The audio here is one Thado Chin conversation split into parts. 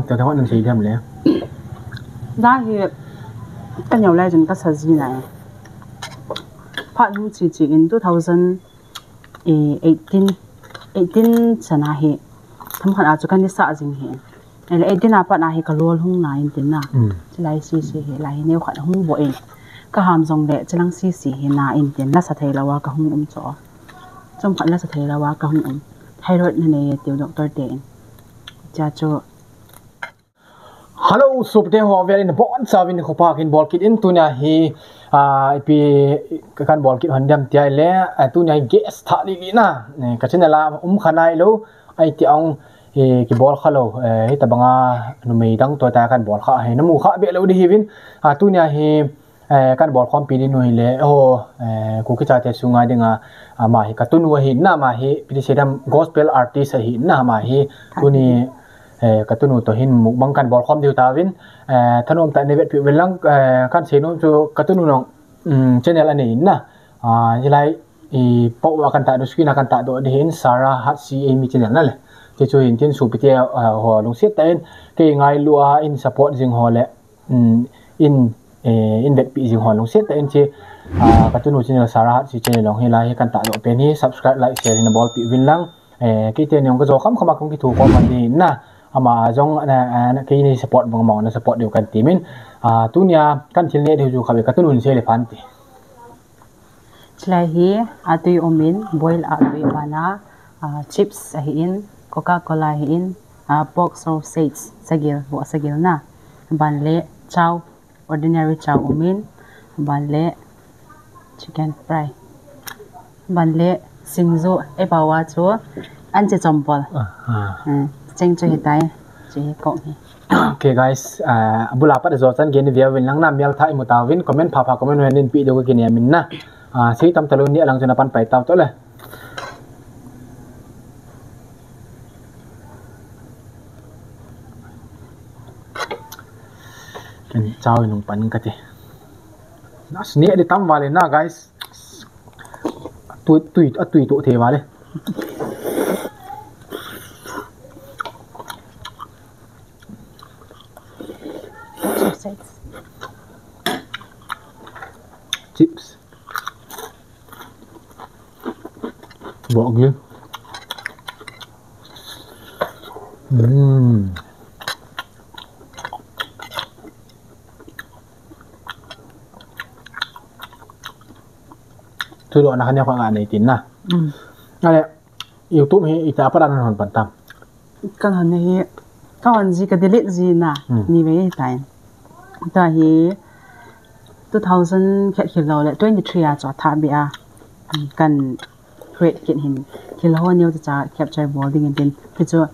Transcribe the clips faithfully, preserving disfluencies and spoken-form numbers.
Te te hon sei dem le. Da hi ka neo lai jin ka sa ji na. Phat hung chi chi in two thousand eighteen, eighteen chana hi. Themkhat a chu ka ni sa jing hi. Ele eighteen a pat a hi ka lol hung na in tin na. Mm. Chi lai si si hi lai hi neo khat hung bo in. Ka ham jong le chi lang si si hi na in tin la sa thei lo a ka hung um cho. Chom khat la sa thei lo a ka hung um. Thyroid na nei tiu doctor te in. Cha chu. Hello, sopite ho, vel in bon chauvin khopa kin bol kit in tunia hi, ah, ipi kan bol kit hon dem tia le, ah, tunia hi guest tha li li na, eh, ka channel a um kha nai lo, ai ti ong, eh, ki bol kha lo, eh, hi tabanga numei dang to ta kan bol kha, hi namu kha be lo di hi vin, ah, tunia hi, Eh, kan bol khompi ding nu hi le, oh, eh, Kuki chate sunga dinga, ama hi ka tunu ahi na, ama hi, piti sedam gospel artist ahi na, ama hi, tuni, eh, ka tunu to hin mukbang kan bol khom diu ta vin, eh, thanom ta ne vet pi vel lang, eh, kan sei nom chu ka tunu nong, mm, channel anei na, ah, hilai, i, pau a kan ta do, screen a kan ta do, di hin Sarah Hatsi Amy channel na le. Te chu hin tin sopite, eh, ho lungset ta in, kei ngailu a in support jing ho le, um, in, eh, in vetpi jing ho lungset ta in chi, ah, ka tunu channel Sarah Hatsi channel long hi lai hi kan ta do pen hi subscribe, like, share hin bol pi vin lang, eh, kei te ni ong ka jo kham kham a kong ki thu ko man di na ama jong na, na, na, kei ni support bang ma na support diu kan ti min, ah, tunia kan thil ne diu ju kha ve ka tunu se le phan ti. Chulai hi atui um in, boil atui bana, ah, chips ahi in, Coca-Cola ahi in, ah, pork sausage, sagil, bo sagil na. Ban le chow, ordinary chow um in, ban le chicken fry. Ban le singju, e bawa chu, an che chompol. Ah, ah. Hmm, cheng chu hitai, chu hi kong hi. Okay guys, ah, abula pat jo chan gen via vin lang na mial tha imu ta vin comment pha pha comment wen din pi do ka kine min na. Ah, sei tam talu ni alang chuna pan pai tau to le. Ken chau nung pan ka ti. Nas ni di tam vale na guys. Tui, tui, a tui to the vale. Chips. Bo gi. Mm. Tu do na kan ya ko nga nei tin na. Mm. Ale YouTube hi ita pa dan hon pan tam. Kan hon hi, kan hon ji ka delete ji na, hmm, ni ve hi tain. Ta hi two thousand khat khil lo le twenty three a cho tha bi a. Hmm, kan create kit hin. Khil ho neo cha capture bol ding in tin. Ki chu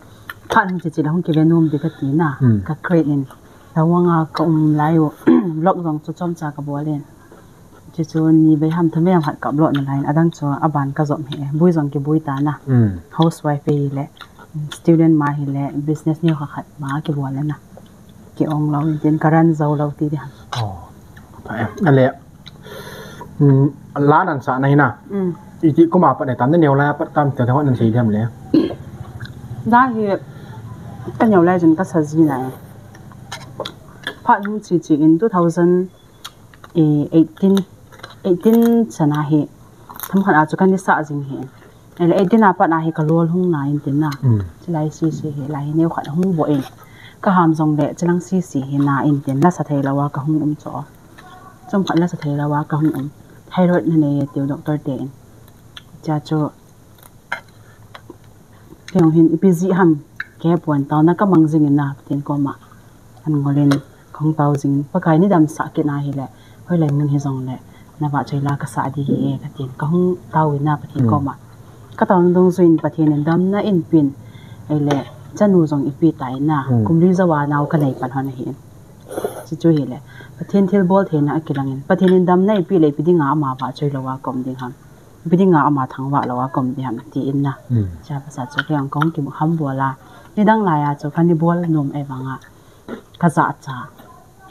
phat hin chi chi la hung ki ve nom di ka ti na. Hmm. Ka create in. Ta wang a ka um lai u. Vlog jong chu chom cha ka bol in. Chu chu ni ve ham thum ve ham khat ka upload na lai, adang chu aban ka jom hi, bui jong ki bui ta na. Mm. Housewife hi le, student ma hi le, business ni kha khat ma ki bol na. Ki ong lo, in tin ka ran zo lo ti di ham. Oh. Ale, mm, la nan sa na hi na. Mm. Iti kuma pat ne tam ne neo la pat tam te ho nan sei dem le. Da hi, ka neo la jin ka sa ji na. Phat hung chi chi in two thousand eh, eighteen, eighteen chana hi, themkhat a chu ka ni sa jing hi. Ele eighteen a pat a hi ka lol hung na in tin na. Mm. Chulai si si hi, lai hi neo khat hung bo in. Ka ham jong le, chilang si si hi na in tin, la sa thei lo a ka hung um cho. Chom khat la sa thei lo a ka hung um. Thyroid na nei tiu doctor te in. Cha chu, Kei jong hin ipi jeh ham, kei pon taona ka mang jing in na, Pathen koma. An ngol in, kong tao jing, Pakai ni dam sah kit na hi le, hoilai mun hi jong le, na vahchoi la ka sah di hi e, ka tin, ka hung tao in na, Pathen koma. Ka taona dungjuiyin Pathen in damna in pin, ei le, chanu jong ipi tai na, kum li jou a nao ka nei pan hon ahi in. Chu chu hi le, Pathen thilbol theina a kilang in, Pathen in damna ipi le, ipi dinga ama vahchoi lou a ka um ding ham. Ipi dinga ama thangvah lou a ka um ding ham ti in na. Cha pasa chu kei jong kong kihambol a. Nidang lai a chu ka ni bol nom e vang a. Ka jachat.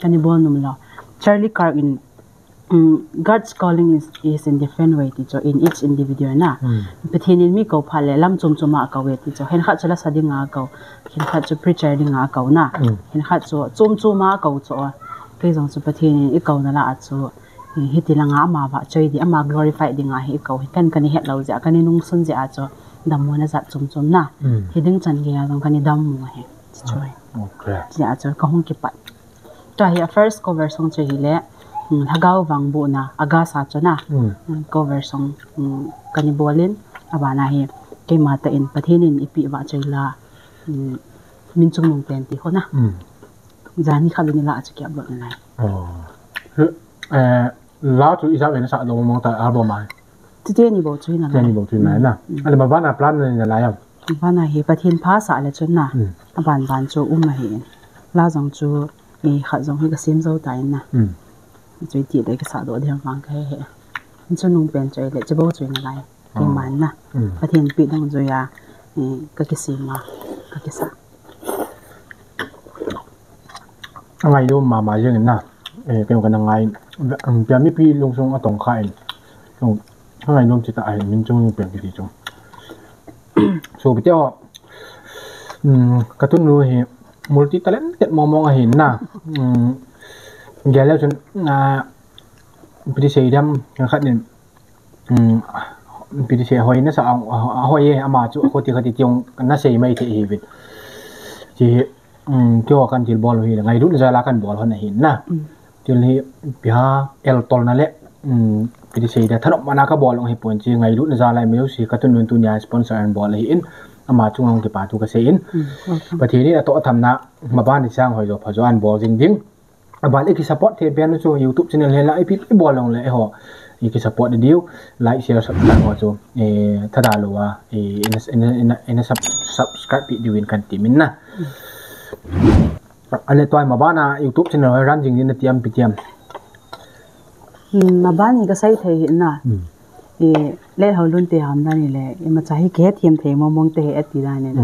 Ka ni bol nom lou. Charlie Kirk in God's calling is, is in different way ti chu, in each individual na. Pathen in mi kou phat le lam chom chom a kou e ti chu. Khenkhat chu lasa dinga kou, khenkhat chu preacher dinga kou na. Khenkhat chu chom chom a kou chu. Kei jong chu Pathen in i kou na la a chu, hiti langa ama vahchoi di, ama glorify dinga hi i kou hi, ken kana het lou jeh a, kana nungsun jeh a chu, dammo na jat chom chom na. Hi ding chan gei a jong kana dammo hi. Chu chu. Jeh a chu kahung kipat. Tua hi a first cover song chu hile, Lhagao Vangbohna, August a chu na. Cover song kana bol in, abana hi, keima tah in Pathen in eipeh vahchoi la, Minchungnung Pen ti ho na. Jani khat le ni la a chu ki upload nalai. La chu ijat vei nasah doh mong ta album a? Chuteni bou chu hi nalai. Chuteni bou chu hi nalai na. Ale mabana plan nanei nalai am? Mabana hi Pathen pha sah le chun na. Aban ban chu um ahi in. La jong chu, khat jong hi kasem jou ta in na. Chu iti le kisah doh ding vang kahe he. Minchungnung Pen chu ile chubou chu hi nalai. Keiman na. Pathen peh dungjui a, kakisem a, kakisah. Angailu mama jeng in na. Kei kana ngai, pia mipi lungsung atongkha in. Angailu chita ahi Minchungnung Pen kiti chu. Sopite ho, katunu hi multi talented mong mong ahi na. Gel le chun, ipi ti sei dem, khat in, ipi ti sei, hoi nasa, hoi e, ama chu khoti khati tiong nasei mai thei hiuvin. Chi, tiho kan thilbol hi le ngailutna jal a kan bol hon ahi na. Thil hi pia eltolna le, ipi ti sei dem, thanopna kabol hon ahipon, chi ngailutna jal a music katunun tunia sponsor ahin bol ahi in, ama chunga kipathu kasei in. Pathen in atoh athamna, maban ni sang hoi jo pha jo ahin bol jing ding. Aban le kisupport thei pen u chu YouTube channel hi la ipi bol jongle eiho ikisupport diu, like, share, subscribe ho chu thada lou a ina subscribe peh diuvin kan temin na. Ale tua hi mabana YouTube channel hoi run jing ding nati am ipi ti am? Maban hi kasei thei hi na. Lehou lhun te ham dan hile, imacha hi kihethem thei mong mong te hi ati dan in.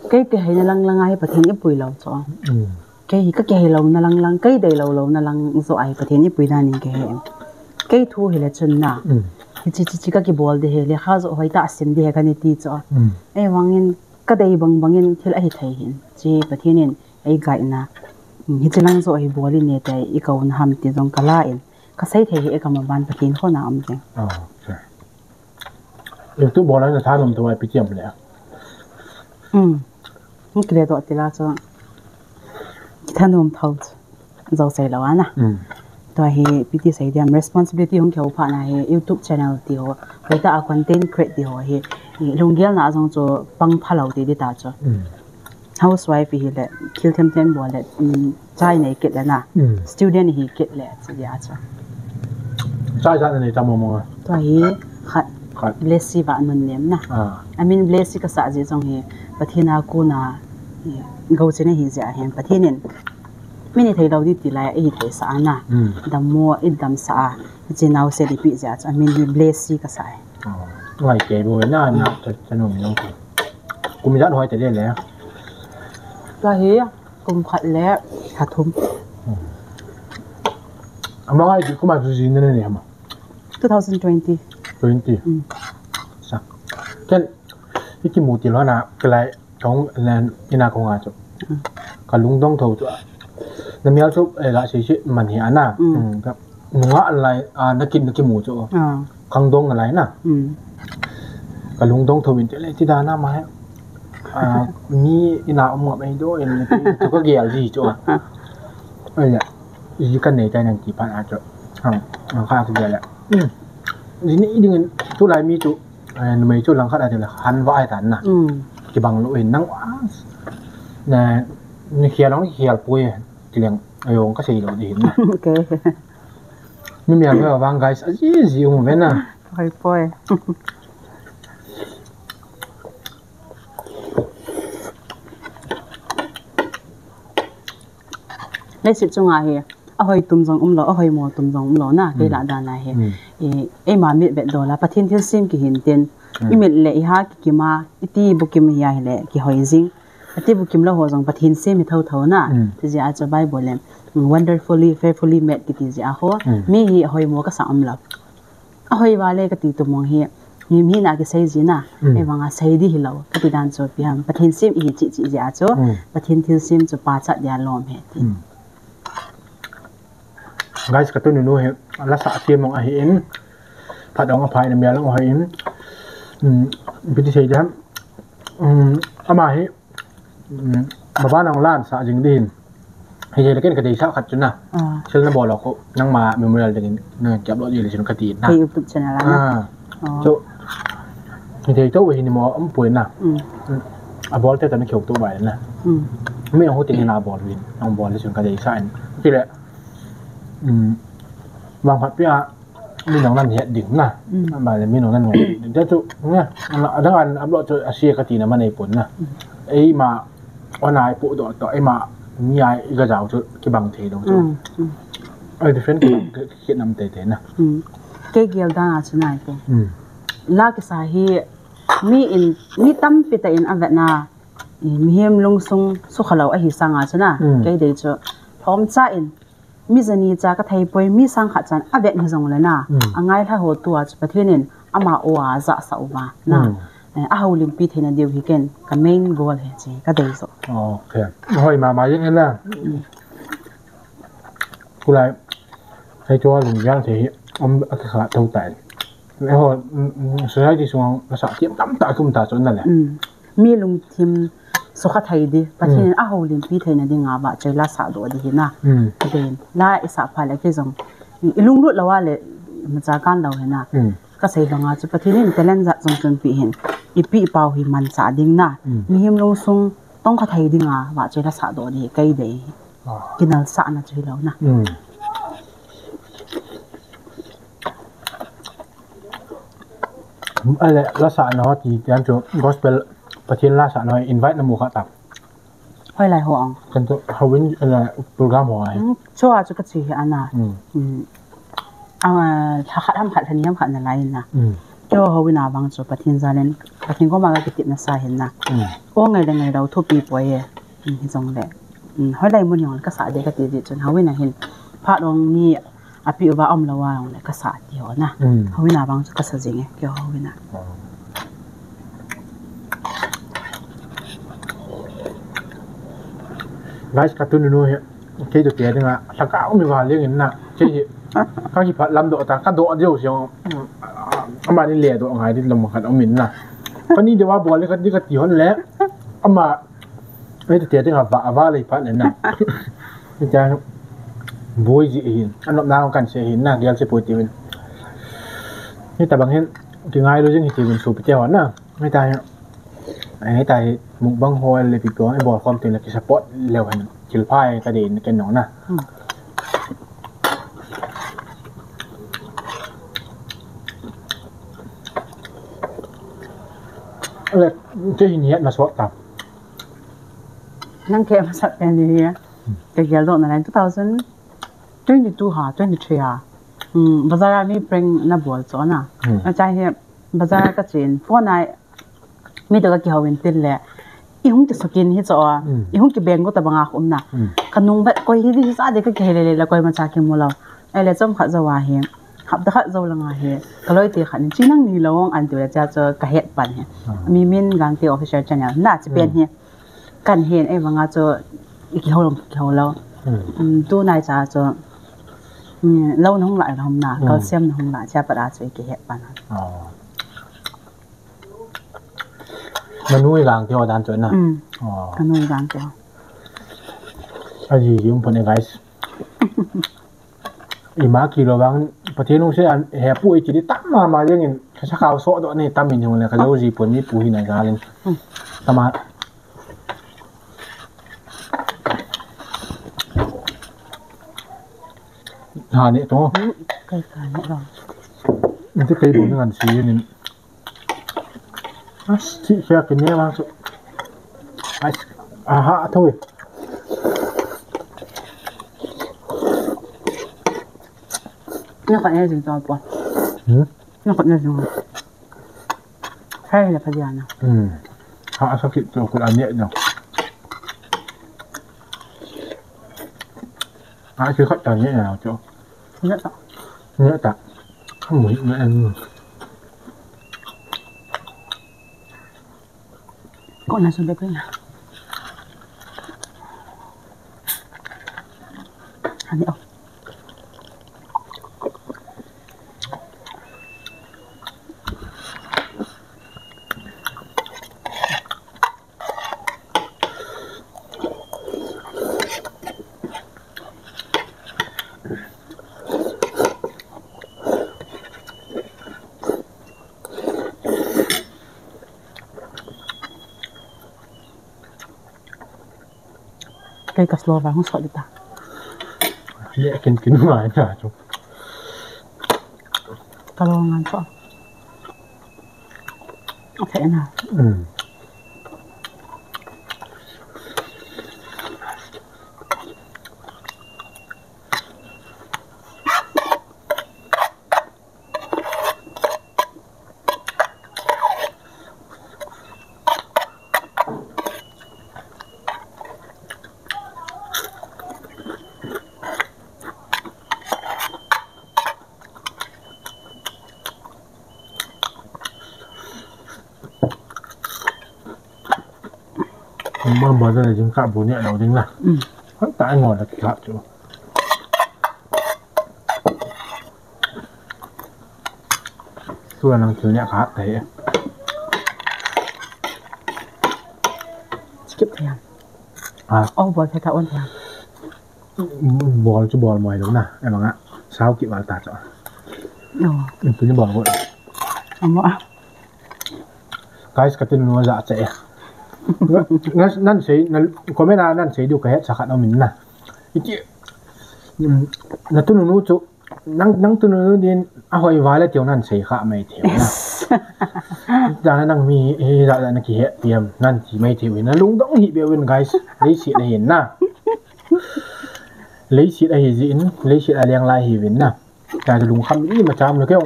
Kei kiheina lang lang a hi Pathen eipui lou chu. Kei hi kakihei louna lang lang, kei deilou louna lang joh a hi Pathen eipui dan in kahe. Kei thu hile chun na. Hiche, hiche, hiche kakibol ding hi, lekha joh hoitah a sim ding hi kana ti chu. Ahivangin kadei bang bangin thil ahithei hin. Hiche Pathen in eiguide na. Hiche lang joh hi bol in nate, eikouna ham ti jong kala in. Kasei thei hi e, kamaban Pathen khut a um jeng. YouTube bol a nathanom thou a ipi ti am le? Kile doh tila chu. Kithanom thou chu. Jou sei lou ana. Tua hi ipi ti sei diam, responsibility hung kihou phat na hi YouTube channel ti ho, hoitah a content create ti ho hi, lunggel na jong chu pang phalou ti ding ta chu. Housewife hile, thil them them bol le, cha inei kit le na. Student ihi kit le, chu dia chu. Cha ijat nanei tam mong mong a? Tua hi khat, Blessy Vahnunnem na. Amin Blessy kasah jeh jong hi, Pathen a kona gouchin ahi jeh a hin, Pathen in min itheilou ding ti lai a eitheisah ana. Dammo idamsah a, hiche naosen eipeh jeh a chu amin hi Blessy kasah e. Ngai kei bou na, na thanom jong. Kum ijat hoi tale le? Tua hi kum khat le lha thum. Ama ngai ti kum a chu ji nanei ham? Two thousand twenty. Twenty. Sa. Ken ikimu til hon a kalai kahung ina kahung a chu, kalungdong thou chu, namel chu gasei sih man hi ana. Nungah lai a nakit nakimu chu, khangdong nalai na. Kalungdong thou in tile ti dan a ma hi, mi ina um ngap eidoh in thu kagel ji chu. Ji kanei tai nang ti phat a chu, kha kagel le, ji nei dingin tulai mi chu, numei chu langkhat a tile hanvah ahitan na. Kibang lou hin nang, nakhel jong nakhel poi, tileng ajong kasei lou ding hin na. Mi mel ve vang guys, aji ji um ve na. Hoi poi. Leiset chunga hi ahoi tum jong umlou, ahoimo tum jong umlou na, kei lah dan a hi. Eima mit vetdola Pathen thilsem kihin tin, imit le iha kikim a, iti bukim hi ahile kihoi jing. Ati bukim lou ho jong Pathen sem hi thotho na. Mm. Ti jeh a chu Bible in, mm, wonderfully, fearfully made kiti jeh a ho. Mm. Mi hi hoimo kasa umlou. Ahoi vale kati tumong hi. Mi, mi na kisei ji na. Mm. Ei vang a sei di hilou. Kati dan chu ipi ham. Pathen sem ihi cheh cheh jeh a chu. Mm. Pathen thilsem chu pachat dia lom ahi ti. Mm. Guys, ka tuni nu hi, la sa a ti mong ahi in, phat ong a phai na mial ong ahi in, um, ipi ti sei ding ham, um, ama hi, um, ma ba nang lan sa jing din, hi hi la ken ka dei sa khat chu na, ah, sil na bol ko, nangma memorial ding in, na kiap lo ji le chun ka ti na. Ka YouTube channel a na. Ah. Oh. So, hi thei to hi ni mo um poi na. Mm. A bol te ta na kheu to bai na. Mm. Mi nang hu ting na bol vin, nang bol le chun ka dei sa in. Ti le, um, vang khat pia, mi nang nan het ding na. Mm. Ba le mi nang nan ngai. Te chu, na, na, adang an upload chu a sia ka ti na ma nei pon na. Mm. Ei ma, on ai pu do to, ei ma, mi ai ga jao chu, ki bang thei do chu. Mm, mm. Ai different ki bang ki, ki nam te te na. Mm. Kei gel dan a chu nai ko. Mm. La kisa hi, mi in, mi tampi ta in a vet na, i, mihem lungsung sukha lou ahi sang a chu na. Mm. Kei dei chu, lhom cha in, mi jani cha ka thei poi, mi sang khat chan a vet hi jong le na. Mm. A ngai lha ho tua chu Pathen in ama o a ja sa uva na. Mm. Eh, a houlimpi theina diu hi ken ka main goal hi chi ka dei jo. Okay. Hoi ma ma jeng na. Mm. Kulai. Hei tua lung yang thei hi, um, a ka kha thou tai. Eiho, mm, mm, society sunga la sa thiam tam ta kum ta chu na le. Mm. Mi lungthim sukha thei di, Pathen in, mm, a houlimpi theina dinga vahchoi la sa doh di hi na. Mm. Ka dei in, la i sa pha le kei jong, i lunglut lou a le, macha kan lou hi na. Mm. Ka sei banga chu Pathen in talent jat jong chun pe hin, i pi i pau hi manchah ding na. Mm. Mihem lungsung tongkha thei dinga vahchoi la sa doh di hi, kei dei hi. Ah. Kinalsahna chu hi lou na. Mm. Ale, la sa na ho ti, ti an chu gospel Pathen la sa na ho invite na mu kha ta. Hoilai ho ang. Kan chu houin, ale, program ho ai. Hmm, chua chu ka chi hi ana. Hmm. Hmm. Ah, lha khat ham khat, lha ni ham khat na lai na. Hmm. Keiho houin a vang chu Pathen jal in, Pathen koma ka kitepna sa hin na. Hmm. O ngai le ngai lou thupi poi e. Hmm, hi jong le. Hmm, hoilai mun jong le ka sa de ka ti di chun houin a hin. Phat ong mi a pi uva um lou a jong le ka sa ti ho na. Hmm. Houin a vang chu ka sa jing e, keiho houin a. Oh. Guys, ka tuni nu hi, kei to te dinga, lhakao mi va leng in na, kei hi, ka hi phat lam doh ta, ka doh diu siang, mm, amani le doh ngai di lam khat um in na. Ka ni de va bol le ka di ka ti hon le, ama, kei to te dinga va, va le phat le na. Ni ta, boi ji hin, anop na kan se hin na, gel se poi ti min. Ni ta bang hin, ki ngai lo jing hi ti min su pi te ho na. Hei tai, hei tai, mukbang ho le pi pong, i bol khom tin le ki support leu hen, thil pha e ka dei in ken nong na. Hmm. Le, kei hin het na sot ta. Nang kei masat pen ni ya. Hmm. Ka gel doh na lai two thousand twenty-two ha, twenty-three ha. Hmm, bazar a mi prank na bol chu na. Hmm. A chai hi, bazar ka chen, phone a, mi to ka kihou in tin le, i hung kisukin hi chu a, mm, i hung kibeng go ta banga khum na. Mm. Ka nung vet koi hi di sa de ka kihei le le la koima cha kimu lou. Ei le chom khat jou a hi, hapta khat jou langa hi, ka loi te khat in chi nang ni lou ong an ti le cha chu ka het pan hi. Ah. Mi min Gangte Official Channel, na chi pen, mm, hi. Kan hin ei vanga chu i kihou lou, kihou lou. Mm. Mm, tu nai cha chu, mm, lou na hung lai lou na, mm, kal sem na hung lai cha pat a chu i kihet pan. Oh. Manu i gang kihou dan chu na. Mm. Oh. Manu i gang kihou. Aji, ji um pon e, guys. Ima kilo bang, Pathen lungset a hepu i ti di tam mama jeng in, ka sa khao so doh ni tam in jong le, ka lo ji pon mi pu hi na jal in. Hmm. Tama. Ha ni to. Hmm, kai ka ni lo. Ni kei bu ni ngan si ni. As, chi sia ki ne ma su. As, aha, a thoi. Ni ka ne jing to po. Hmm? Ni ka ne jing. Sai le pa dia na. Hmm. Ha, a sa ki to ku a ne no. A, chu khat ta ni a chu. Ni ta. Ni ta. Khamui na en. Ko na su de ko na. Ani o. Kei ka slow vang sot ta. Ye kin kin ngai na chu. Ka lo ngan sot. Okay na. Mm. Hung bol bol le jingkah bu neh lou ding na. Mm. Hoi ta, ngo la kikah chu. Tua nang thil neh kha te. Skip thei ham? Ah. Oh, bol thei ta, on thei ham? Bol chu bol moi lou na. Em anga. Sao ki val ta chu. Oh. Em tu ni bol bol. Amo a. Guys, ka tunu ja che. Na, nan sei, na comment a nan sei diu ka het sa khat um in na. Iti, mm, na tunu nu chu, nang, nang tunu nu din a hoi vale tiu nan sei kha mai thei na. Dana nang mi, he, da, da na kihet piam, nan ti mai thei na lungdong hi be win, guys. Leiset a hin na. Leiset a hi ji in, leiset a leng lai hi win na. Ka lungkham i ma cham lo keu.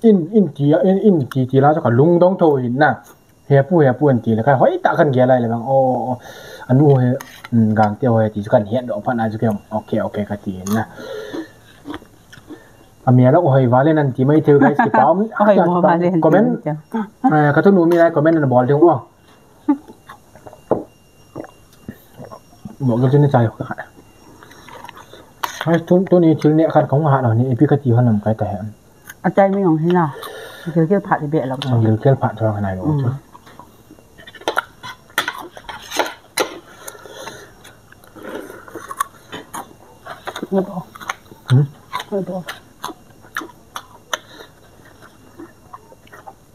In, in ti, in, in ti, ti la chu ka lungdong tho hin na. He pu, he pu an ti le ka hoi ta kan gel lai le bang. O, o, o. Anu he, mm, gang te hoi ti chu kan het doh phat na chu ke. Okay, okay ka ti hin na. A mi a lo hoi vale nan ti mai thei guys, kipa um. Hoi mo vale nan ti mai thei. Comment. Eh, ka tunu mi lai comment na bol ding o. Mo ka tuni chai ka. Hai tu, tuni thil neh khat kong ha lo ni, ipi ka ti hon nam kai ta he. A timing hong hi na. Gilgil phat i be lo. Gilgil phat thong nai lo. Mm. Ngai bo. Hmm? Ngai bo.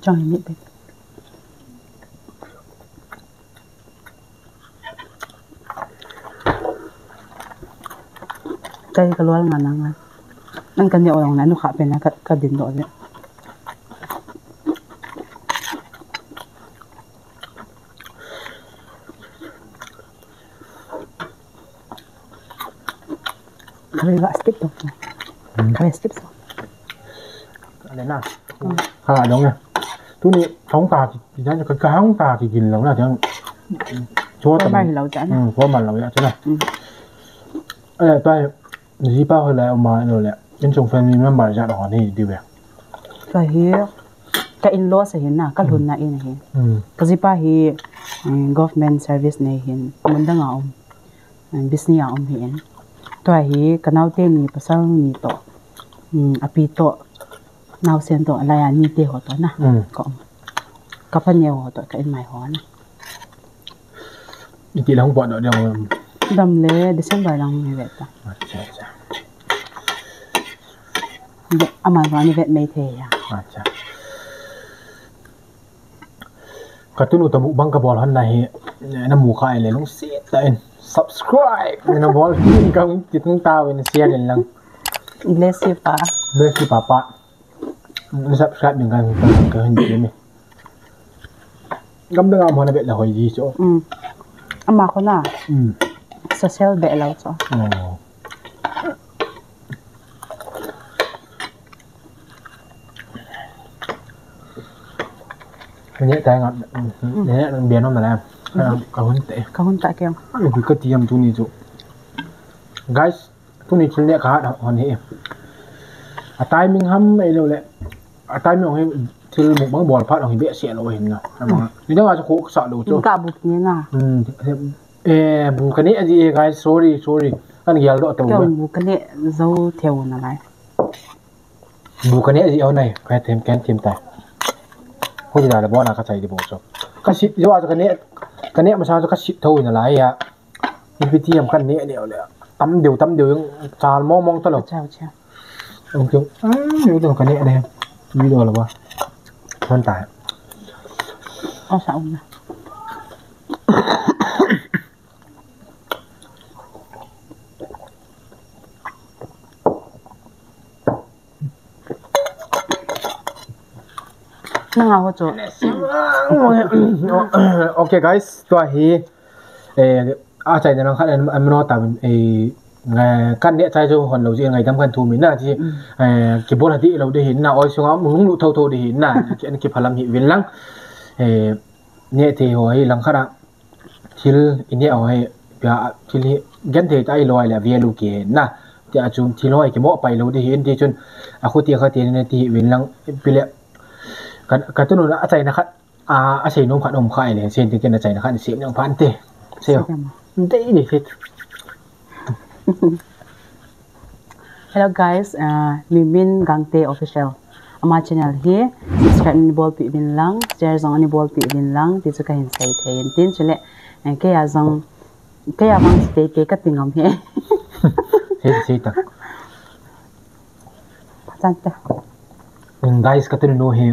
Chang ni be. Kai ka lual nga nang a. An kan neo long na nu kha pen na ka, ka din doh le. Kare ga skip to. Hmm. Kare skip to. Ale na. Hmm. Kha dong ya. Tuni thong ka ki, ki jan ka, ka hong ka ki gin lo na jang. Chua ta. Ko mai lo ta na. Hmm, ko mai lo ya ta na. Hmm. Ale tai, ji pa ho la ma lo le. In chung family member ja ho ni di ve. Ka hi, ka in-law sa hin na, ka lhun na in hin. Hmm. Ka ji pa hi, eh, government service nei hin, mun dang a um. Business a um hi in. Tua hi ka naote ni pasal ni to. Um, a pi to. Naosen to, a lai a ni te ho to na. Mm. Ka um. Ka pa neo ho to, ka in mai ho na. Iti lang ba do dang. Dam le December lang ni vet ta. Acha, acha. Ama ba ni vet mai the ya. Acha. Ka tunu ta mukbang ka bol hon na hi, na mu kha le lungset tah in subscribe na bol tin ka ti tung ta win share in lang. Bless you pa. Bless you papa. Na subscribe ding ka ka hin ti ni. Gam dang am hon a bet la hoi ji chu. Mm. Ama ko na. Mm. Social bet la chu. Oh. Neh tai nga, neh bian om na le. Ka hun te. Ka hun ta keng. Ka ti am tuni chu. Guys, Tuni thil neh kahat hon hi. A timing ham ahilou le. A timing hi thil mukbang bol phat hon hi behseh lou hin na. Ama. Nidang a chu kho kasah lou chu. Ka bu kine na. Hmm. Eh, bu kaneh ahi e, guys. Sorry, sorry. Kan gel doh tau. Ka bu kaneh jou thei u nalai. Bu kaneh ahi e, nai. Ka them, ka them tai. Hoi da le bona kachai di bou chu. Kasih, jo a chu kaneh, kaneh masa chu kasih thou nalai a. Ipi ti ham kaneh neh le. Tam deu, tam deu, chal mong mong talou. Chal, chal. Ang kyo. Ang kyo, kaneh le. Video la ba. Hon tai. Asa um na. Nanga ho chu. Okay, guys, tua hi, eh, achaina lang khat an, an mano ta, eh, ngai, kan neh chai chu hon lou jeh in ngaidam kan thum in na, chi, eh, kibol hadi lou ding hin na, oi sunga lunglut thotho ding hin na, ki, an kiphalam hih uvin lang, eh, neh thei ho hi lang khat a, thil i neh ho hi, pia, thil hi, genthei tah a i loi le, a value kihe na. Tia chu thil ho hi kimoh pai lou ding hin, ti chun, a khuti a khati neh thei uvin lang, pi le, ka, ka tunu na achaina khat, a, asei nom khat um kha le, sei ti ken achaina khat, sei nom phan te. Sei. Sei. Dei ni sei. Hello guys, uh, Mimin Gangte Official. Ama channel hi subscribe nei bolpeh uvin lang, share jong nei bolpeh uvin lang, ti chu kahin sei thei in tin chule, eh, kei a jong, kei a vang sei te kati ngam e. Sei, sei ta. Chan ta. Mm, guys, ka tunu hi.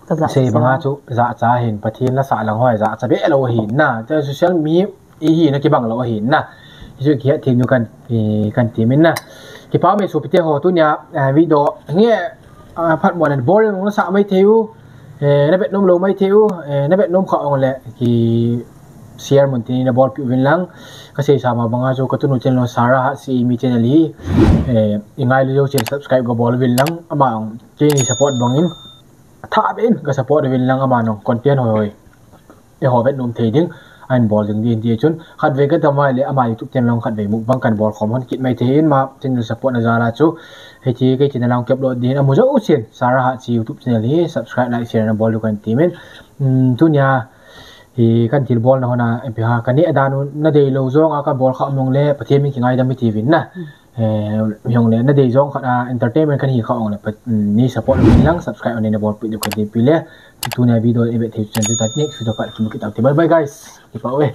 Ka jachat sei banga chu jachat hin, Pathen la sah lang ho jachat be lou hin na. Te social media hi na kibang lou hin na. Hichu kihet thei nu kan, eh, kan ti min na. Kipa me sopi te ho tunia, eh, video nge, ah, phat mo nan boring na sa mai thei u. Eh, na vet nom lou mai thei u. Eh, na vet nom kha ong le ki share mun tin na bolpeh uvin lang. Ka sei sa ma banga chu ka tunu channel Sarah Hatsi mi channel hi. Eh, i ngai lou channel subscribe ka bol uvin lang. Ama ong kei nei support bang in. Tha ben ka support uvin lang ama nong content hoi hoi. Eiho vet nom thei ding. Ahin bol ding din ti chun. Khatvei ka damai le ama YouTube channel long khatvei mukbang kan bol khom hon kit mai thei in ma channel support na jal a chu. Hiti kei channel long kep lo din amu jo u chin. Sarah Hatsi YouTube channel hi subscribe, like, share na bol u kan ti min. Um, tunia hi kan thil bol na hon a, em pi ha, ka neh dan u na dei lou jong a ka bol kha mong le, Pathen min kingaidam i ti uvin na. Eh, mi hong le, na dei jong khat a, entertainment kan hi kha ong le, pa, mm, nei support uvin lang, subscribe nei na bolpeh diu ka ti pi le, tunia video i vet thei chan chu ta next video khat kimu kit tau te. Bye bye guys. Kipa uve.